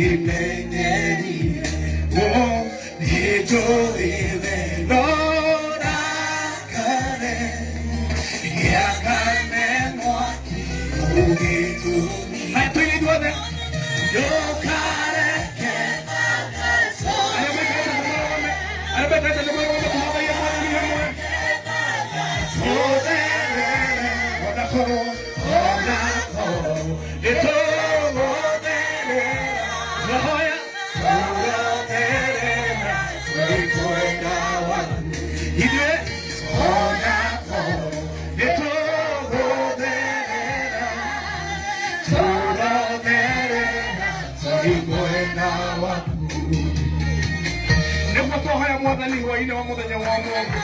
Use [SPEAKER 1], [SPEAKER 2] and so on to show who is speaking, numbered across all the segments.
[SPEAKER 1] Ndimenyerire, oh, nĩnjũĩ wendo rakare, gĩakane mwaki ũgĩtũmi. Haya, tũine ithuothe. Ndũkareke arĩa maikarĩte thĩ marũgame, arĩa maikarĩte thĩ marũgame, tũhabaie Mwathani hamwe. Tũtherere, onakorwo, onakorwo, nĩtũgũtherera. Twahoya, tũgũtherera, twĩ mwena waku. Ithuĩ, onakorwo, nĩtũgũtherera, tũgũtherera, twĩ mwena waku. Nĩguo twahoya Mwathani hwainĩ wa mũthenya wa ũmũthĩ.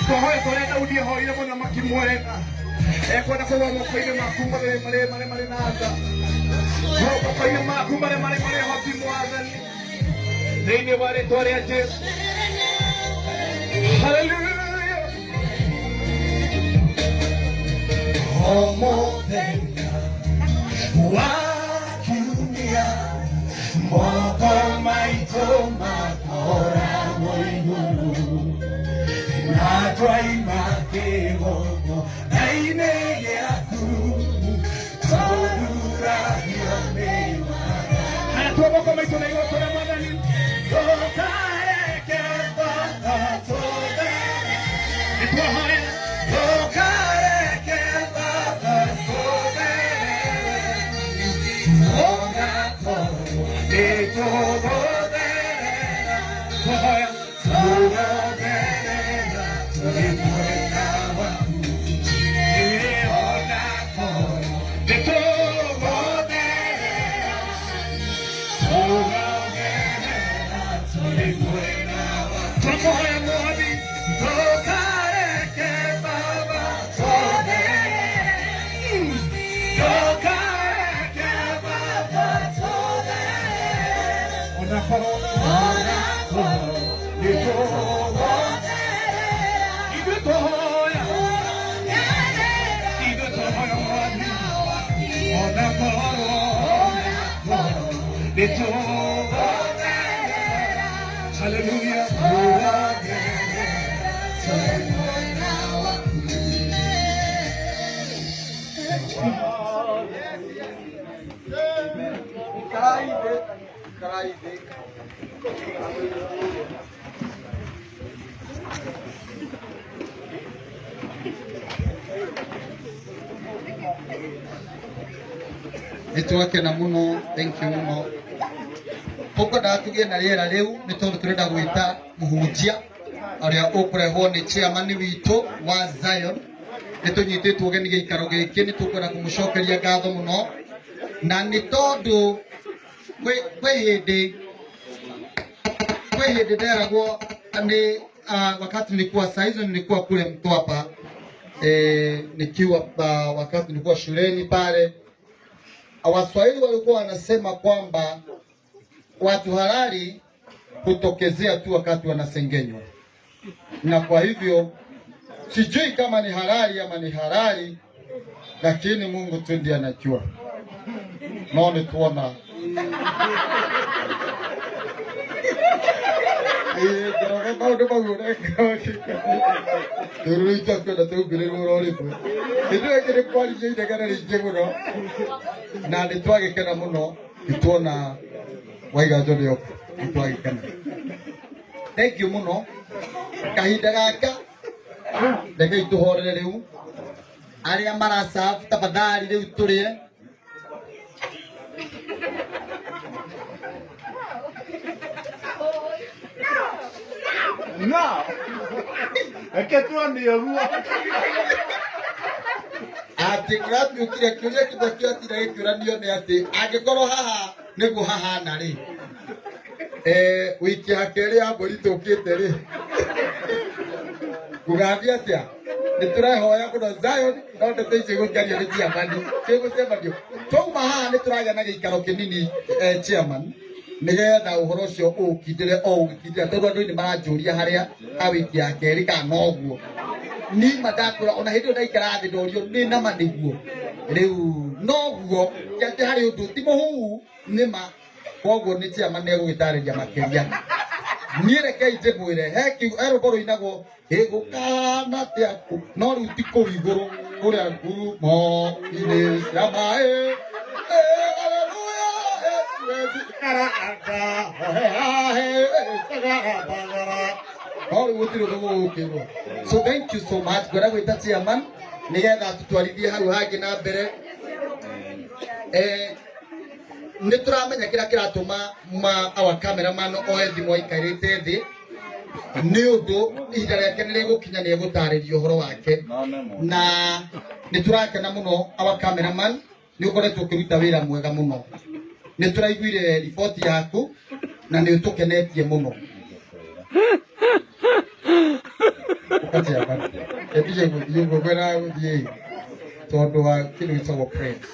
[SPEAKER 1] Twahoya ta ũrĩa Daudi ahoire mũthamaki mwega. Ekwenda kũgwa moko-inĩ maku marĩ marĩ marĩ marĩ na tha. Moko-inĩ maku marĩ marĩ marĩ hoti Mwathani. Thĩinĩ wa rĩtwa rĩa Jesu. Hallelujah. O mũthenya wa kiumia moko maitũ makoragwo igũrũ na twaima kĩgongona-inĩ gĩaku tũruragio nĩ Haya, tuo moko maitũ na igũrũ tũrĩa Mwathani. Ndũkareke baba tũthere. Nĩtwahoya. Ndũkareke baba tũtherere. Onakorwo nĩtũgũtherera. Twahoya. Tũgũtherera tũrĩ mwena waku. Ĩ onakorwo nĩtũgũtherera. Tũgũtherera tũrĩ mwena waku. Twakũhoya Mwathi, ndũkareke baba tũtherere. Ndũkareke baba tũtherere. Onakorwo, onakorwo nĩtũgũtherera. Ithuĩ twahoya, ithuĩ twahoya Mwathi, onakorwo, onakorwo nĩtũgũtherera. Hallelujah. Tũgũtherera tũrĩ mwena waku.
[SPEAKER 2] Ikarai thĩ, ikarai thĩ.
[SPEAKER 3] Nĩ twakena mũno, thank you mũno. Tũkwendaga tũgĩe na rĩera rĩu nĩ tondũ tũrenda gwĩta mũhunjia ũrĩa ũkũrehwo nĩ chairman witũ wa Zion. Nĩ tũnyitĩtwo ũgeni gĩikaro gĩkĩ, nĩ tũkwenda kũmũcokeria ngatho mũno, na nĩ tondũ kwĩ hĩndĩ kwĩ hĩndĩ nderagwo nĩ wakati nilikuwa saa hizo nilikuwa kule Mtwapa, nikiwa wakati nilikuwa shuleni pale, Waswahili walikuwa wanasema kwamba watu halali hutokezea tu wakati wanasengenywa, na kwa hivyo sijui kama ni halali ama ni halali, lakini Mungu tu ndiye anajua. No nĩ tuona Njoroge maũndũ mau rĩu itakwenda tũhumbĩrĩrwo oro rĩmwe hĩndĩ ĩyo ĩngĩ nĩ kwaririe inegene rĩingĩ mũno na nĩ twagĩkena mũno nĩ tuona Waiganjo nĩ oka nĩ twagĩkena. Thank you mũno. Kahinda gaka rekei tũhorere rĩu arĩa maracabu tafadhali rĩu tũrĩe.
[SPEAKER 2] No. Reke tuone ũguo.
[SPEAKER 3] Atĩ kũratuĩkire kĩũria kĩmwe kĩotire gĩkĩũranio nĩ atĩ angĩkorwo haha nĩguo hahana rĩ, wiki ya kerĩ ya mbũri tũkĩte rĩ, gũgathiĩ atĩa? Nĩ tũrehoya mũno Zion, no ndeto icio igũkario nĩ chairman twĩ mũcemanio twauma haha. Nĩ tũragĩa na gĩikaro kĩnini, chairman, nĩgetha ũhoro ũcio ũũkindĩre o ũgĩkindĩra, tondũ andũ nĩ maranjũria harĩa ha wiki ya kerĩ kana noguo nima ndakwĩra. Ona hĩndĩ ĩyo ndaikara thĩ ndorio nĩ nama nĩguo rĩu noguo ti atĩ harĩ ũndũ ti mũhuhu nĩma. Koguo nĩ chairman nĩ egũgĩtarĩria makĩria. Niĩ rekei njĩmwĩre he kiugo, he rwĩmbo rũinagwo ĩgũkahana atĩa kũ, no rĩu ti kũu igũrũ kũrĩa ngurumo-inĩ cia maĩ. Haleluya, Yesu karanga hohe hahe tagara. No rĩu gũtirĩ ũndũ gũgũkĩrwo. So thank you so much. Ngwenda gwĩta chairman nĩgetha tũtwarithie hau hangĩ na mbere. Nĩ tũramenya kĩrĩa kĩratũma ma our cameraman oe thimũ aikarĩte thĩ nĩ ũndũ ihinda rĩake nĩ rĩgũkinya nĩ egũtarĩria ũhoro wake, na nĩ tũrakena mũno. Our cameraman, nĩ ũkoretwo ũkĩruta wĩra mwega mũno. Nĩ tũraiguire riboti yaku na nĩ ũtũkenetie mũno. Ĩtige gũthiĩ ũguo ngwendaga gũthiĩ tondũ wa kĩndũ gĩtagwo press.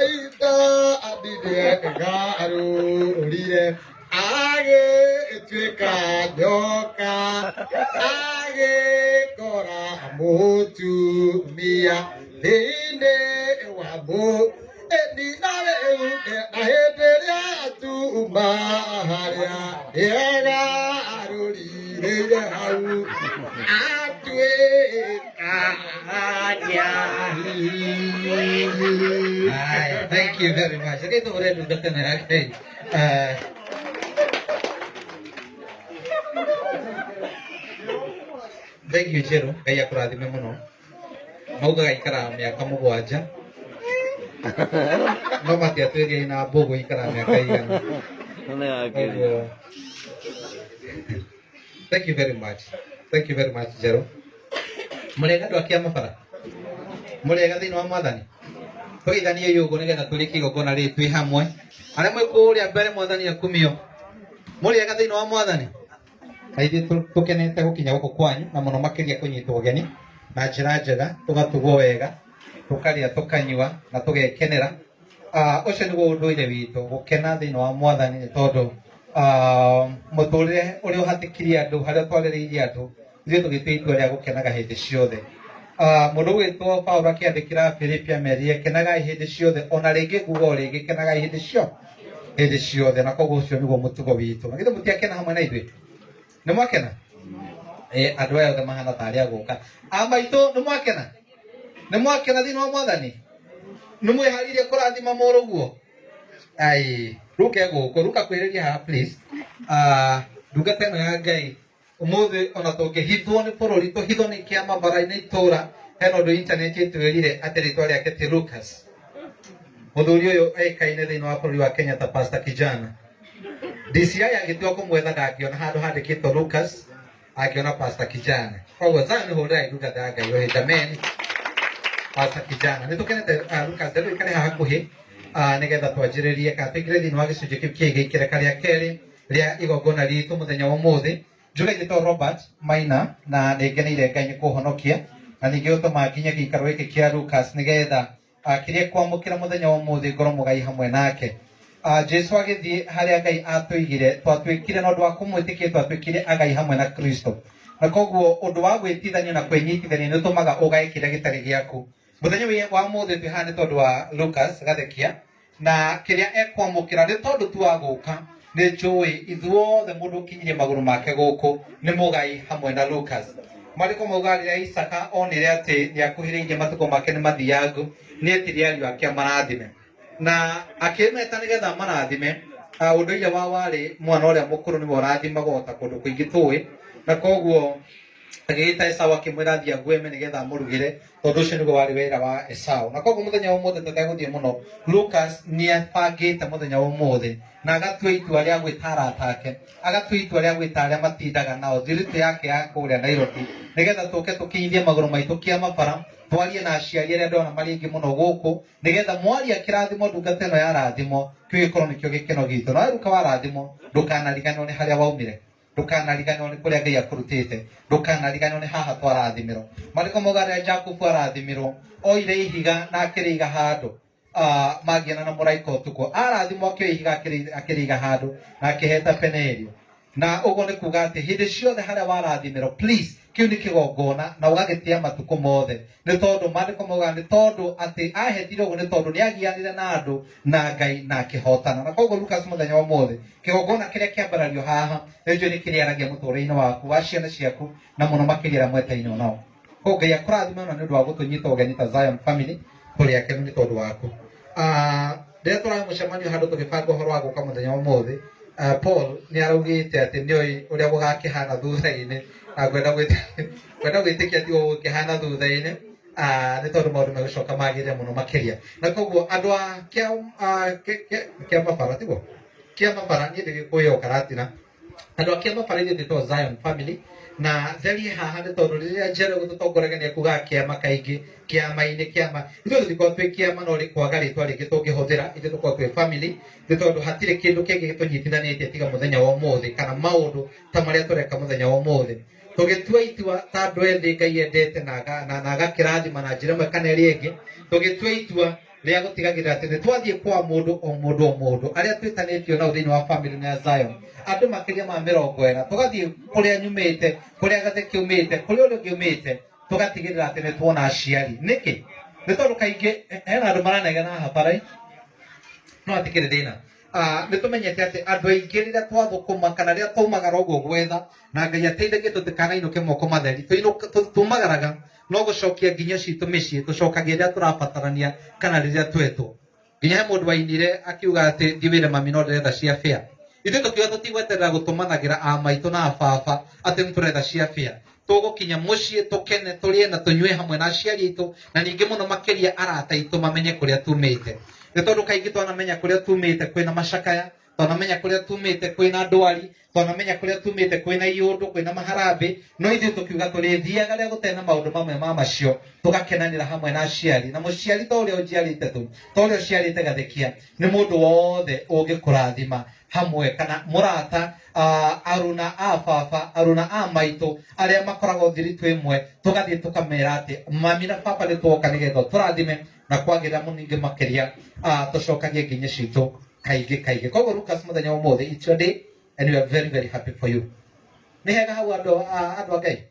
[SPEAKER 3] Aita andindega arũrire agĩtuĩka nyoka agĩkora mũtumia thĩinĩ wa mũ ĩndi na rĩu na hĩndĩ ĩrĩa tuma harĩa rĩega arũrirĩire hau atuĩka
[SPEAKER 4] Haya, thank you very much. Reke tũhũre ndungata ĩno ya Ngai. Thank you Jero, Ngai akũrathime mũno. Maugaga ikaraga mĩaka 7. No matiatwĩrire ina mbũgũ ikaraga mĩaka igana. Koguo, thank you very much. Thank you very much Jero. Mũrĩega andũ a Kĩamabara? Mũrĩega thĩinĩ wa Mwathani? Tũgeithanie ũguo nĩgetha tũrĩkie igongona rĩrĩ twĩ hamwe. Arĩa mwĩ kũrĩa mbere Mwathani akumio. Mũrĩega thĩinĩ wa Mwathani? Na ithuĩ tũkenete gũkinya gũkũ kwanyu na mũno makĩria kũnyitwo ũgeni na njĩra njega, tũgatugwo wega, tũkarĩa tũkanyua na tũgekenera. Ũcio nĩguo ũndũire witũ, gũkena thĩinĩ wa Mwathani nĩ tondũ mũtũrĩre ũrĩa ũhatĩkirie andũ, harĩa ũtwarĩrĩirie andũ, ithuĩ tũgĩtua itua rĩa gũkenaga hĩndĩ ciothe. Mũndũ ũgwĩtwo Paulo akĩandĩkĩra Filipi amerire kenagai hĩndĩ ciothe, ona rĩngĩ nguga o rĩngĩ kenagai hĩndĩ hĩndĩ ciothe, na koguo ũcio nĩguo mũtugo witũ. Na githĩ mũtiakena hamwe na ithuĩ? Nĩ mwakena? Andũ aya othe mahana tarĩ agũka. A maitũ nĩ mwakena? Nĩ mwakena thĩinĩ wa Mwathani? Nĩ mwĩharĩirie kũrathima mũrũguo? Ai, ruke gũkũ, ruka kwĩrĩria haha please. Ndungata ĩno ya Ngai ũmũthĩ ona tũngĩhithwo nĩ bũrũri, tũhithwo nĩ kĩama bara-inĩ itũra, hena ũndũ internet ĩtwĩrire atĩ rĩtwa rĩake ti Lucas. Mũthuri ũyũ oĩkaine thĩinĩ wa bũrũri wa Kenya ta Pastor Kijana. DCI agĩtua kũmwetha ndangĩona handũ handĩkĩtwo Lucas, angĩona Pastor Kijana. Koguo Zion hũrĩrai ndungata ya Ngai rũhĩ jameni. Pastor Kijana. Nĩ tũkenete Lucas, rĩu ikare haha hakuhĩ nĩgetha twanjĩrĩrie kana tũingĩre thĩinĩ wa gĩcunjĩ kĩu kĩngĩ ikereka rĩa kerĩ rĩa igongona ritũ mũthenya wa ũmũthĩ. Njuge njĩtwo Robert Maina na nĩ ngeneire Ngai nĩ kũhonokia na ningĩ gũtũma nginye gĩikaro gĩkĩ kĩa Lucas nĩgetha kĩrĩa kwamũkĩra mũthenya wa ũmũthĩ ngorwo mũgai hamwe nake. Jesu agĩthiĩ harĩa Ngai atũigire, twatuĩkire na ũndũ wa kũmwĩtĩkia, twatuĩkire agai hamwe na Kristo. Na koguo ũndũ wa gwĩtithania na kwĩnyitithania nĩ ũtũmaga ũgae kĩrĩa gĩtarĩ gĩaku. Mũthenya wa ũmũthĩ twĩ haha nĩ tondũ wa Lucas Gathekia na kĩrĩa ekwamũkĩra nĩ tondũ tu wa gũka. Nĩ njũĩ ithuothe mũndũ ũkinyirie magũrũ make gũkũ nĩ mũgai hamwe na Lucas. Marĩko mauga rĩrĩa Isaka onire atĩ nĩ akuhĩrĩirie matukũ make nĩ mathiangu, nĩ etirie ariũ ake amarathime na akĩmeta nĩgetha amarathime. Ũndũire wa warĩ mwana ũrĩa mũkũrũ nĩwe ũrathimagwo ta kũndũ kũingĩ tũĩ, na koguo agĩgĩta Esau akĩmwĩra athiĩ aguĩme nĩgetha amũrugĩre, tondũ ũcio nĩguo warĩ wĩra wa Esau. Na koguo mũthenya wa ũmũthĩ tũtegũthiĩ mũno, Lucas nĩ abangĩte mũthenya wa ũmũthĩ na agatua itua rĩa gwĩta arata ake, agatua itua rĩa gwĩta arĩa matindaga nao thiritũ yake ya kũrĩa Nairobi, nĩgetha tũke tũkinyithie magũrũ maitũ Kĩamabara, twarie na aciari arĩa ndona marĩ aingĩ mũno gũkũ, nĩgetha mwaria kĩrathimo ndungata ĩno yarathimwo, kĩu gĩkorwo nĩkĩo gĩkeno gitũ. Na weruka warathimwo, ndũkanariganĩrwo nĩ harĩa waumire, ndũkanariganĩrwo nĩ kũrĩa Ngai akũrutĩte, ndũkanariganĩrwo nĩ haha twarathimirwo. Marĩko mauga rĩrĩa Jakubu arathimirwo, oire ihiga na akĩrĩiga handũ mangĩona na mũraika ũtukũ. Arathimwo akĩoya ihiga akĩrĩiga handũ na akĩheta Penerio. Na ũguo nĩ kuga atĩ hĩndĩ ciothe harĩa warathimirwo, please, kĩu nĩ kĩgongona na ũgagĩtĩa matukũ mothe, nĩ tondũ maandĩko maugaga nĩ tondũ atĩ ahetire ũguo nĩ tondũ nĩ agianire na andũ na Ngai na akĩhotana. Na koguo Lucas, mũthenya wa ũmũthĩ kĩgongona kĩrĩa kĩambarario haha nĩ njũĩ nĩ kĩrĩaragia mũtũrĩre-inĩ waku, wa ciana ciaku, na mũno makĩria arĩa mwetainwo nao. Koguo Ngai akũrathime ona nĩ ũndũ wa gũtũnyita ũgeni ta Zion family, tũrĩ akenu nĩ tondũ waku. Rĩrĩa tũrarĩ mũcemanio handũ tũgĩbanga ũhoro wa gũka mũthenya wa ũmũthĩ, Paul nĩ araugĩte atĩ nĩoĩ ũrĩa gũgakĩhana thutha-inĩ, na ngwenda gwĩtĩkia ti gũgũkĩhana thutha-inĩ, nĩ tondũ maũndũ megũcoka magĩrĩre mũno makĩria. Na koguo andũ a kĩa mabara, tiguo kĩa mabara, niĩ ndĩgĩkũyũ o Karatina, andũ a kĩa mabara ithuĩ twĩtagwo Zion family, na therie haha nĩ tondũ rĩrĩa Njero gũtũtongoragia nĩ ekugaga kĩama kaingĩ, kĩama-inĩ, kĩama. Ithuĩ tũtikoragwo twĩ kĩama, no rĩ kwaga rĩtwa rĩngĩ tũngĩhũthĩra, ithuĩ tũkoragwo twĩ family, nĩ tondũ hatirĩ kĩndũ kĩngĩ gĩtũnyitithanĩtie tiga mũthenya wa ũmũthĩ kana maũndũ ta marĩa tũreka mũthenya wa ũmũthĩ. Tũgĩtua itua ta andũ ethĩ Ngai endete na agakĩrathima na njĩra ĩmwe kana ĩrĩa ĩngĩ, tũgĩtua itua rĩa gũtigagĩrĩra atĩ nĩ twathiĩ kwa mũndũ o mũndũ o mũndũ arĩa twĩtanĩtio nao thĩinĩ wa family ya Zion, andũ makĩria ma 40, tũgathiĩ kũrĩa nyumĩte, kũrĩa Gatheki umĩte, kũrĩa ũrĩa ũngĩ umĩte, tũgatigĩrĩra atĩ nĩ tuona aciari. Nĩkĩ? Nĩ tondũ kaingĩ hena andũ maranegena haha bara, no hatikĩrĩ thĩna. Nĩ tũmenyete atĩ andũ aingĩ rĩrĩa twathũkũma kana rĩrĩa twaumagara ũguo gwetha, na Ngai ateithagie tũtikanainũke moko matheri, tumagaraga no gũcokia nginyo citũ mĩciĩ, tũcokagia rĩrĩa tũrabatarania kana rĩrĩa twetwo. Nginya he mũndũ wainire akiuga atĩ thiĩ wĩre mami no ndĩretha cia bĩa. Ithuĩ tũkiuga tũtigweterera gũtũmanagĩra a maitũ na a baba atĩ nĩ tũretha cia bĩa, tũgũkinya mũciĩ tũkene, tũrĩe na tũnyue hamwe na aciari aitũ, na ningĩ mũno makĩria arata aitũ mamenye kũrĩa tumĩte, nĩ tondũ kaingĩ twanamenya kũrĩa tumĩte kwĩna macakaya, twanamenya kũrĩa tumĩte kwĩna ndwari, twanamenya kũrĩa tumĩte kwĩna iũndũ, kwĩna maharambĩ. No ithuĩ tũkiuga tũrĩthiaga rĩrĩa gũtarĩ na maũndũ mamwe ma macio, tũgakenanĩra hamwe na aciari. Na mũciari to ũrĩa ũnjiarĩte tu, to ũrĩa ũciarĩte Gathekia, nĩ mũndũ wothe ũngĩkũrathima hamwe kana mũrata, aruna a baba, aruna a maitũ arĩa makoragwo thiritũ ĩmwe, tũgathiĩ tũkamera atĩ mami na baba nĩ twoka nĩgetha tũrathime na kwagĩrĩra mũno ningĩ makĩria, tũcokagie nginya citũ kaingĩ kaingĩ. Koguo Lucas, mũthenya wa ũmũthĩ, it's your day and we are very very happy for you. Nĩ hega hau, andũ a Ngai,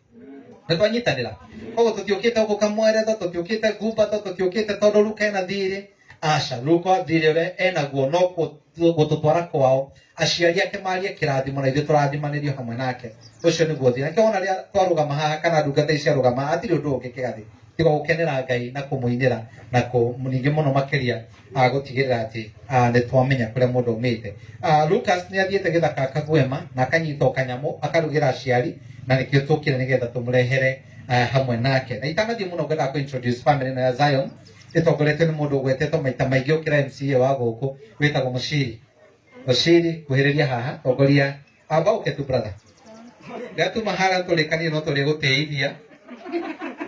[SPEAKER 4] nĩ twanyitanĩra. Koguo tũtiũkĩte gũkũ kamweretho, tũtiũkĩte ngumbato, tũtiũkĩte tondũ Luka ena thirĩ. Aca, Luka thirĩ ũrĩa enaguo no gũtũtwara kwao aciari ake marie kĩrathimo na ithuĩ tũrathimanĩrio hamwe nake. Ũcio nĩguo thirĩ. Nakĩo wona rĩrĩa twarũgama haha kana ndungata ici ciarũgama haha, hatirĩ ũndũ ũngĩ kĩgathĩ tiga gũkenera Ngai na kũmũinĩra na ningĩ mũno makĩria gũtigĩrĩra atĩ nĩ twamenya kũrĩa mũndũ aumĩte. Lucas nĩ athiĩte gĩthaka akagwema na akanyita o kanyamũ akarugĩra aciari, na nĩkĩo tũkire nĩgetha tũmũrehere hamwe nake. Na itanathiĩ mũno, ngwendaga kũ introduce family ĩno ya Zion ĩtongoretio nĩ mũndũ ũgwetetwo maita maingĩ ũkĩra MCA wa gũkũ, wĩtagwo Mũciri. Mũciri, kuhĩrĩria haha, tongoria. Amba ũke tu, brother. Rĩrĩa tuma harĩa tũrĩkanie no tũrĩgũtĩithia,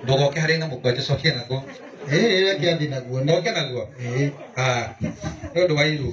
[SPEAKER 4] ndũgoke harĩ na mũkwa tũcokie naguo.
[SPEAKER 3] Ĩĩ, reke athiĩ naguo.
[SPEAKER 4] Oke naguo.
[SPEAKER 3] Ĩĩ.
[SPEAKER 4] Nĩ ũndũ wa iru.